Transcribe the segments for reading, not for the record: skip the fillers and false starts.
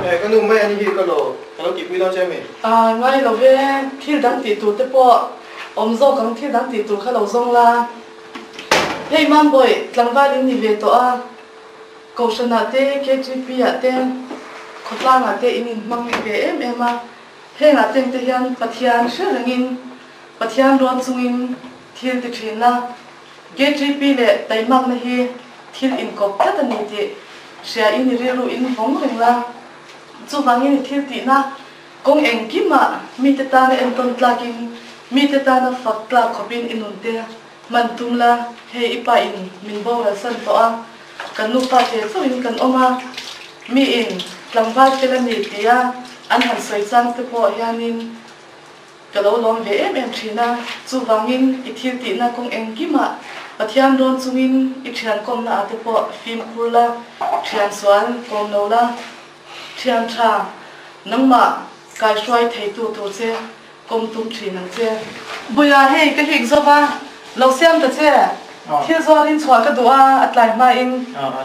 He ka nu mai a ni hi ka lo ka lo tihpui dawn che a mi? A ngai lo ve, thil dang tih tur te pawh awm zawk ang, thil dang tih tur kha lo zawng la. Hei Mambawi, tlangval in ni ve tawh a, Kohhranah te, KTP ah te, khawtlangah te in inhmang ve em em a, hengah teng te hian Pathian hre rengin, Pathian rawn chungin thil ti thin la. KTP leh taimakna hi thil inkawp tlat a ni tih hria in i rilru in vawng reng la. Chuvangin i thil tihna kawng engkimah mite tana entawn tlakin, mite tana fak tlak khawpin i nunte hman tum la. Hei i pa in min boral san tawh a, kan nupa te chauhin kan awm a, mi in tlangval fel a ni tia an han sawi chang te pawh hianin Ka lo lawm ve em em thin a, chuvangin i thil tihna kawng engkimah Pathian rawn chungin i thian kawmna ah te pawh fimkhur la, thian sual kawm lo la, thian tha nangmah kaihruai theitu tur che kawm tum thin ang che. Buia hei ka hik zo va, lo siam ta che, thil zuarin chhuah ka duh a, a tlai hmain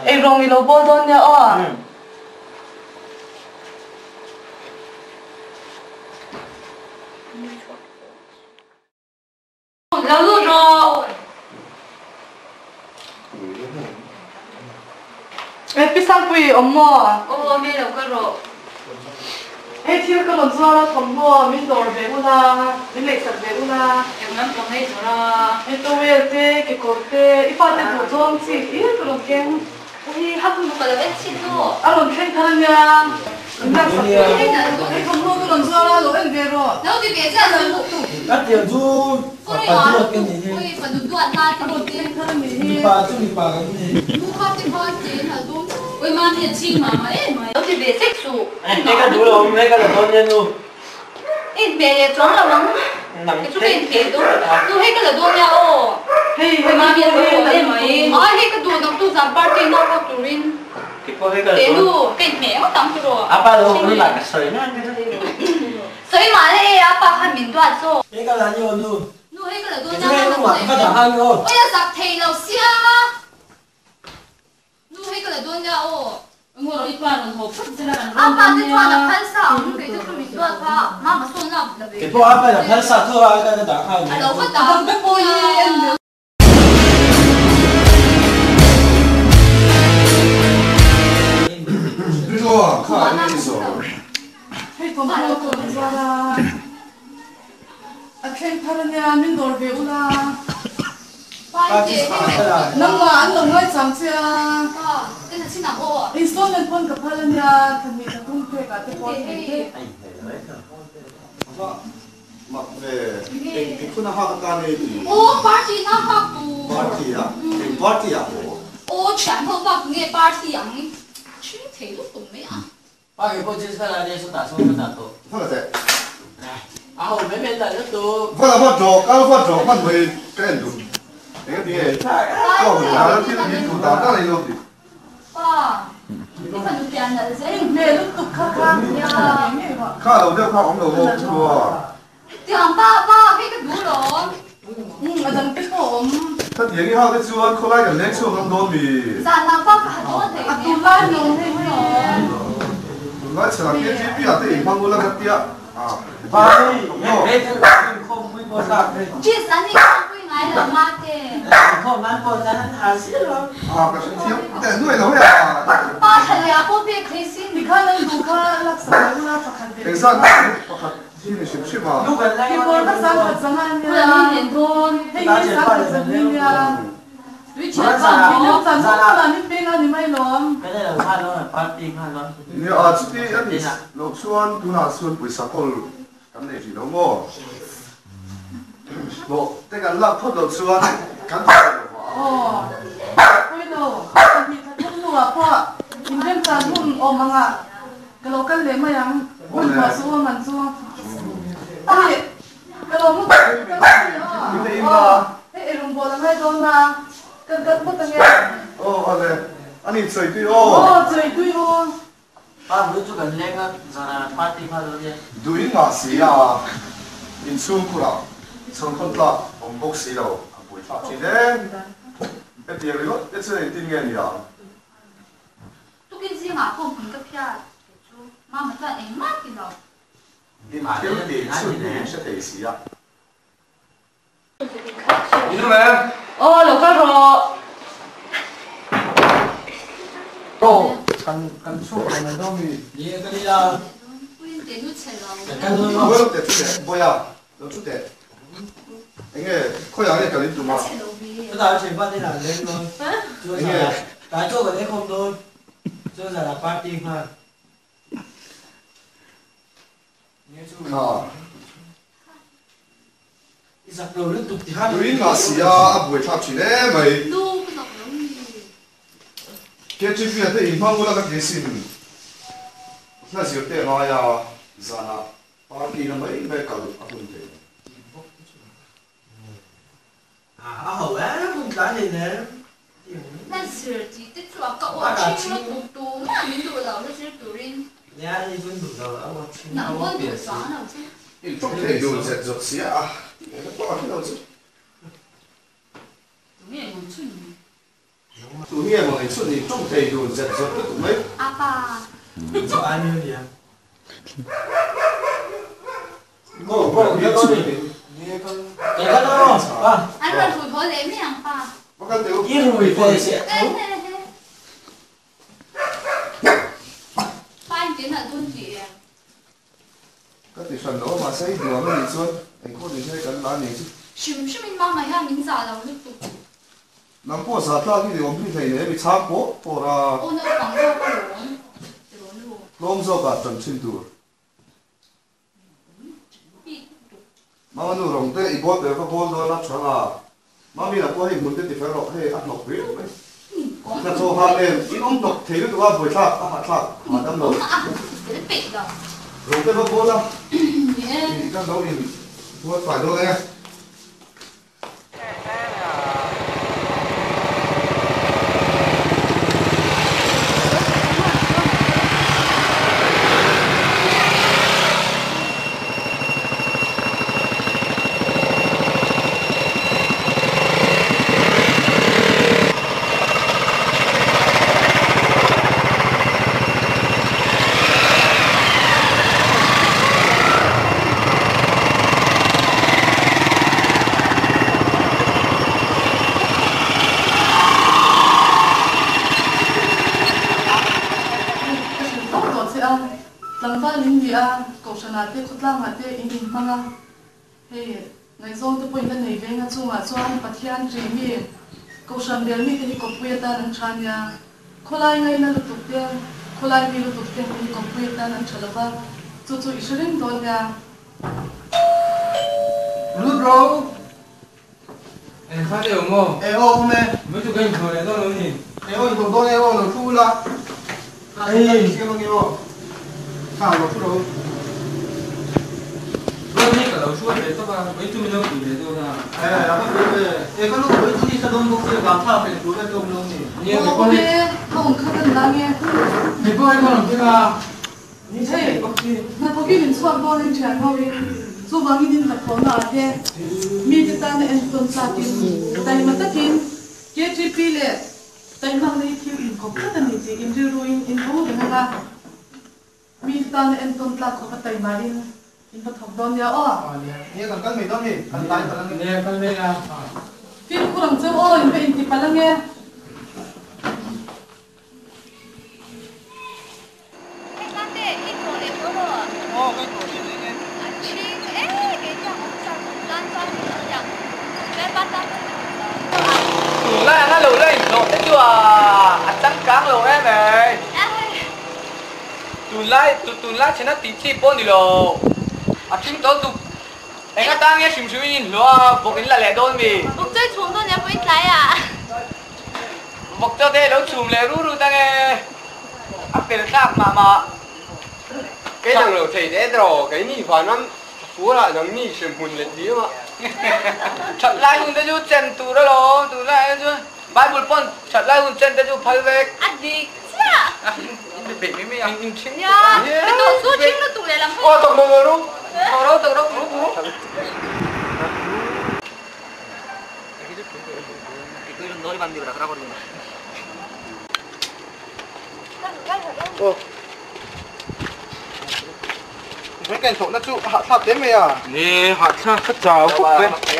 ei rawng i lo bawl dawn nia aw. Lo lut rawh. E pi Sangpui awm maw? Aw awm e lo kal rawh. Hei thil ka rawn zuar a thawmhnaw min dawr ve ula, min leisak ve ula. Eng lam pawh hei zawrh a. Hei towel te, kekawr te, i fate duh zawng chi hlir ka rawn keng. Ui ha hun ka lo en chhin nu. A rawn thleng thar a nia. An lak sak ve rawh. Hei thawmhnaw ka rawn zuar a, lo en ve rawh. Lo ti ve chiah lo. Ka tiang chu pa duat ka nih hi. Ui fanu duat na te ni te. A rawn thleng thar a nih hi. Mipa chu mipa kan ni. Nu kha ti khan tiin a dum. Ui mami a ching mah mah em mai. Lo ti ve sek suh. Hei ka duh lo awm hei ka la dawn nia nu. I inhmeh leh chuang lo ang. Kei chu ka inhmeh dawn. Nu hei ka la dawn nia aw. Hei hei mami a duh em mai. Ai hei ka duh nak tu zan party na kawk turin. Kei pawh hei ka la dawn. Te nu ka inhmeh ngawt ang tiraw. Apa lo awm lah ka sawi na ang ka Sawi mah le e apa khan min duat zawk. Hei ka la ni aw nu. Nu hei ka la dawn nia ka la dawn. Oi a zak thei lo sia. Nu hei ka la dawn nia aw. Ngaw rawh i pa rawn haw phawt zela kan rawn dawn nia. A pa te chuan a phal sa ang kei te chu min duat kha mama sawn lak la ve. Kei pawh a pa in a phal sa tho a ka dah nghal mai. A lo va dah te pawh hi en leh. Hei thawmhnaw ka rawn zuar a, a thleng thar ania min dawr ve ula. Nangmah an lo ngaichang che a. Installment pawn ka phal ania, thahnih thla thum phek ah te pawh thei vek. Hmel lutuk kha kha A dang te pawh a awm. A tunlai ni awm hei hei. Tikhan an duh kha laksak leh ula pakhat ve Kekawr kha sangkhat zanga ania, hei hi sangkhat zan ni nia. Min chan hmun hmunah min peng a ni mai lawm. Aw, pawi lo, pahnih thla thum hnuah pawh inremchan hun awm angah ka lo kal leh mai ang. Hun pawh chu awm ang chu. Ani, ka lo mu tawh ka lo ni aw. Aw, hei ei rawn bawl a ngai dawn a, kan kal phawt ange. Aw, ale, ani chawi tui aw. Aw, chawi tui aw. Duhin ngah si a, inchhungkhurah chhungkhawn tlak awm bawk si lo a buaithlak thin e. Hetiang ringawt te chuan engtin nge ni ang? Tukin zingah pawh hmun ka phiat kei chu. Mama chuan engmah ti lo. In thil tih chhun hi in hre thei si a. In awm em? Aw lo kal rawh. Aw kan kan chhuak lo mai dawn mi. Ni e ka ni a. Kan Bawi lo teh chu teh Bawiha lo chu teh. Enge khawiah nge kan in tum a? Chutah a thianpa te lah an leng dawn. Chu zan ah tlai chaw kan eikhawm dawn. Chu zan ah party nghal. Kha. Tui ngah si a, a buaithlak thin em mai. KTP a te inhmang ula ka ti sin. Hla zir te ngai a, zanah party na mai mai kal a hun thei lo. A ho em hun tlai nei nem. Hla zir tih te chu a ka aw thin lutuk tu mah min duh lo hla zir turin. Nia hei chu an duh lo a aw thin. Nang pawn duh chuang lo che. In tawk thei dun zet zawt sia a, eng pawh a hre lo chu. Tunge maw chhun ni? Tunge maw ni chhun ni tawk thei dun zet zawt lutuk mai. Apa. Chu ai mi ania. Go go ni chhun ni. Kei ka lo pa. An rawn rui haw leh mai ang pa. Va kal teh u. I rui ve si a tho. Pa in tin ah dun tih em? Ka ti hran lo a, mahse i duam a nih chuan engkhaw ni se kan la a nih chu. Hrim hrim in mama hian min zah lo lutuk. Nang pawh zah tlak hi ni awm hri hlei nei a mi chhang pawh pawh ra. Aw naupang zawk a lawm ti rawn lu. Tlawm zawk ah tan thin tur. Mama nu rawng te i bawl tel ka bawl dawn a tha nga. Mami lah pawh hei hmun te ti fel rawh hei a hnawk riau mai. Hnathawh hah nen in awm hnawk thei lutuk a buaithlak a hahthlak hahdam lo. Rawng te va bawl a i kan lo in buat fai dawn e. Ka hrilh tawp tawh che a, tlangval in ni a, kohhranah te khawtlangah te in inhmang a, hei ngaihzawng te pawh in la nei veng a chungah chuan Pathian ṭih mi, kohhran bel mite hi kawppui atan an ṭha nia, khawlai ngaina lutuk te, khawlai mi lutuk te hi kawppui atan an ṭha lo va, chu chu i hre reng dawn nia. Lut ro. Eng kha te awm aw? E aw awm e. Mai chu ka inthawh leh dawn lo ni. E aw inthawh dawn e aw lo thu ula. Ei. Siam ange aw. Kha lo thu ro. Ruat hi ka lo hruai ve tawp a, mai chu min lo pui ve dawn a. E a va pui ve. E ka lu mai chu ni sa dawn bawk sia vang thlak leh tur vek awm lo ni. Nia Aw awm e, ka awm kha kan la nge. Hei pawh hei ka rawn keng a. Hei, hnathawkin in chhuak dawn in thian ho in, chuvangin in hnathawhna ah te mite tana entawn tlakin taima takin KTP leh taihmakna hi thil inkawp tlat a ni tih in rilru in in bo reng ang a, mite tana entawn tlak khawpa taima in in va thawk dawn nia aw. Nia kan kal mai dawn mi, kan tlai palh ange. Nia kal mai la. Fimkhur ang cheu aw, in va inti palh ange. Hengate i thawh leh tawh rawh. Aw ka thawh leh leng e. A chhing e kei tiang awm char awm tan chuan min lo tiang Lalpa tan chuan ka duh lo. Tunlai anga lo la inhlawh te chu a changkang lo em ei. Tunlai tunlai chhena tih chi pawh ni lo. A thing tawh dup. Eng atan nge hrim hrim in inhlawh a bawk in la leh dawn mi? Bawk chawi chhum dawn nia pawh in tlai a. Vawk chaw te lo chhum leh ru ru tang e, a fel thlak mah mah. Kei dang lo thei teh tawh, kei ni vanram fur ah nang ni hrem hmun let liam ah. That lai hun te chu chen tur alawm, tunlai ah chuan Bible pawn that lai hun chen te chu phal vek. A dik chiah. In be peih mai mai a. In thing Nia, be tawh chu thing lutuk leh lam hawi. Aw tak maw ru, tawk ro tak ro ru ru. Mai ka inhlawhna chu a hahthlak hle mai a. Ni, hahthlak ka chau khawp e.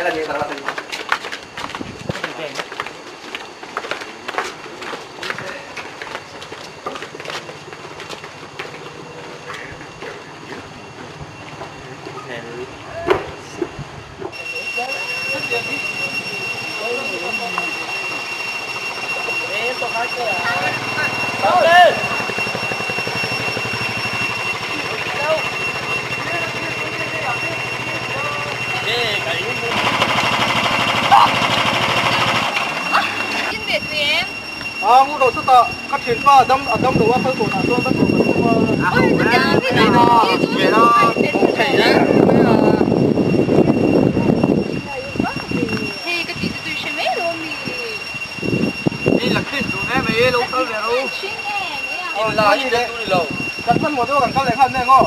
A ngu ro chutah ka thianpa dam a dam lo a kal kawnah chuan ka tlawh ka tum a. Kan hmanhmawh deuh a kan kal leh nghal mek aw.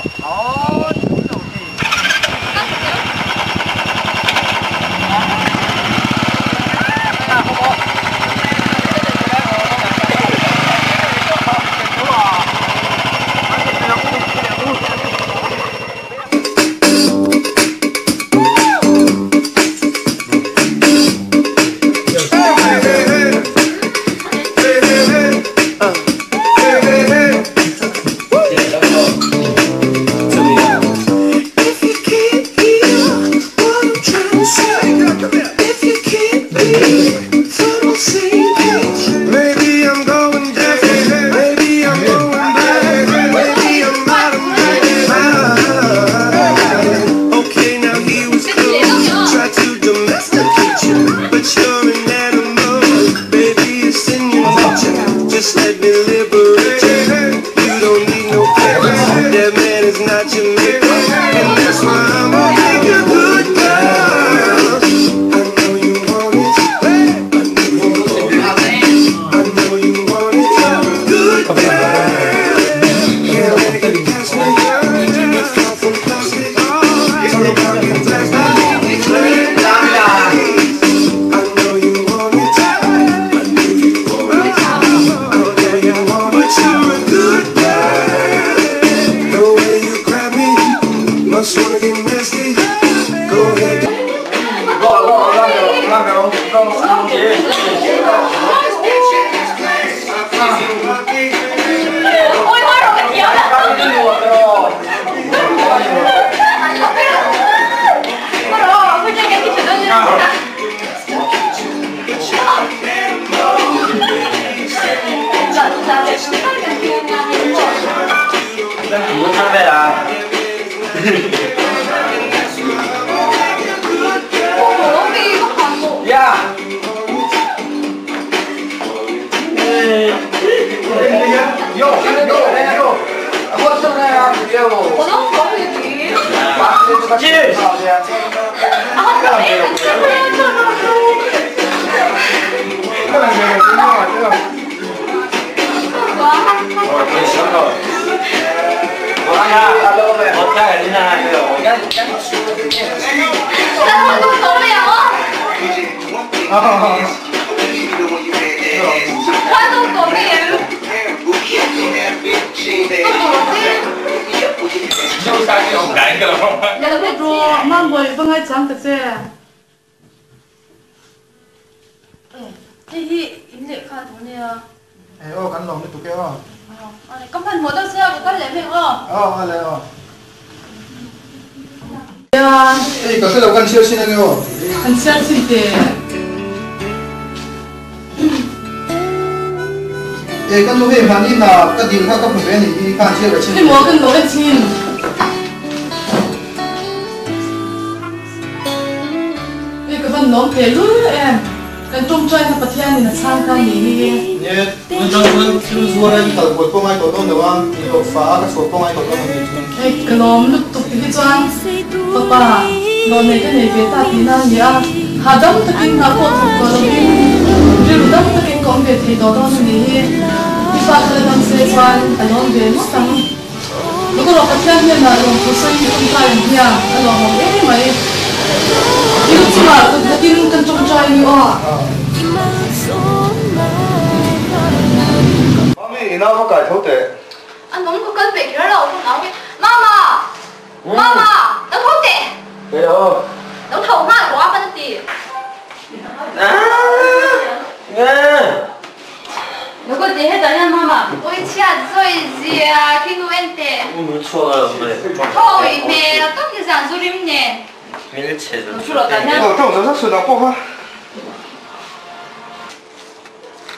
Thawi hmel tak ni zan zu rim nen.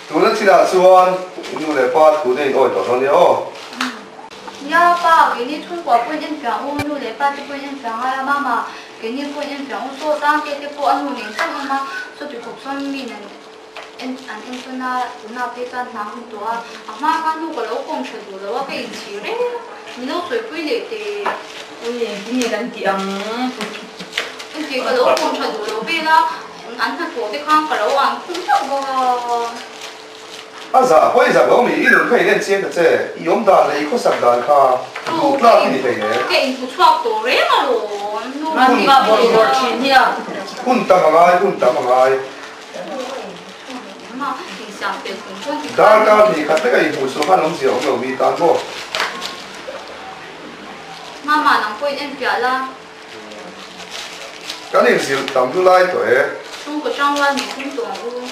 Tuna chinah chuan nu leh pa thu te in awi tawh dawn nia aw. Nia pa, keini chhungkua pawh in enfiah u, nu leh pa te pawh in enfiah ngai a, mama keini pawh in enfiah u, chaw tang te te pawh a nu nen chiah awm a, chawti khawp chuan mi nen en an entawn a, tunah phei chuan hna hun tawh a, a hma khan nu ka lo kawm tha duh lo a, ka inchhir reng a, min lo sawipui leh teh. Ui, engtin nge kan tih ang? Engti ka lo kawm tha duh lo vel a, an hnathawh te khan ka lo an khum teuh bawk a. A zah pawh i zak lo mi, i nun kha in en chiang ta che, i awm dan leh i khawsak dan kha duh tlak i ni thei hle. Ka inhmu chhuak tawh reng alawm, nu ka Hun bawrh bawrh thin hi a. Hun tam a ngai, hun tam a ngai. Darkar hnih khat veka inhmuh chhuah khan awmzia awm lo mi tan maw? Mama nang pawhin en piah la. Kan inzilh tam hlu lai tawh e. Chhungkaw tangrual nih tum tawh ang u.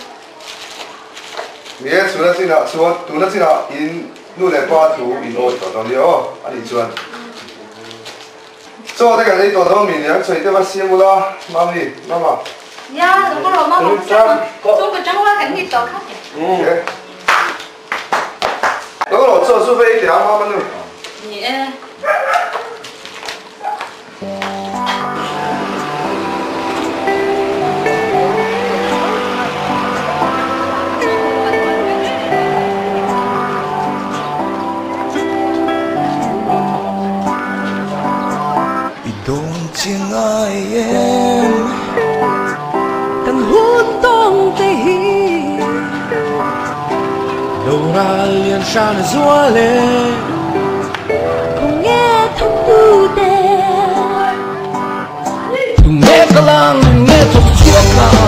Ni e, chhuna chinah chuan tuna chinah in nu leh pa thu in awi tawh dawn nia aw, a nih chuan. Chaw te kan ei tawh dawn mi niang sawi te va siam ula, Mami, Mama. Nia, lo ka rawh Mama ka siam ang. Chhungkaw tangrual kan nih tawh kha. Lo rawh chaw chu va ei teh ang Mama nu. Ni e. I dawn chi ngai em? Kan hun tawng te hi Lo ral lian hran zual e. Khawnge thawktu te? Tunge ka lang, tunge thawk chhuak ang?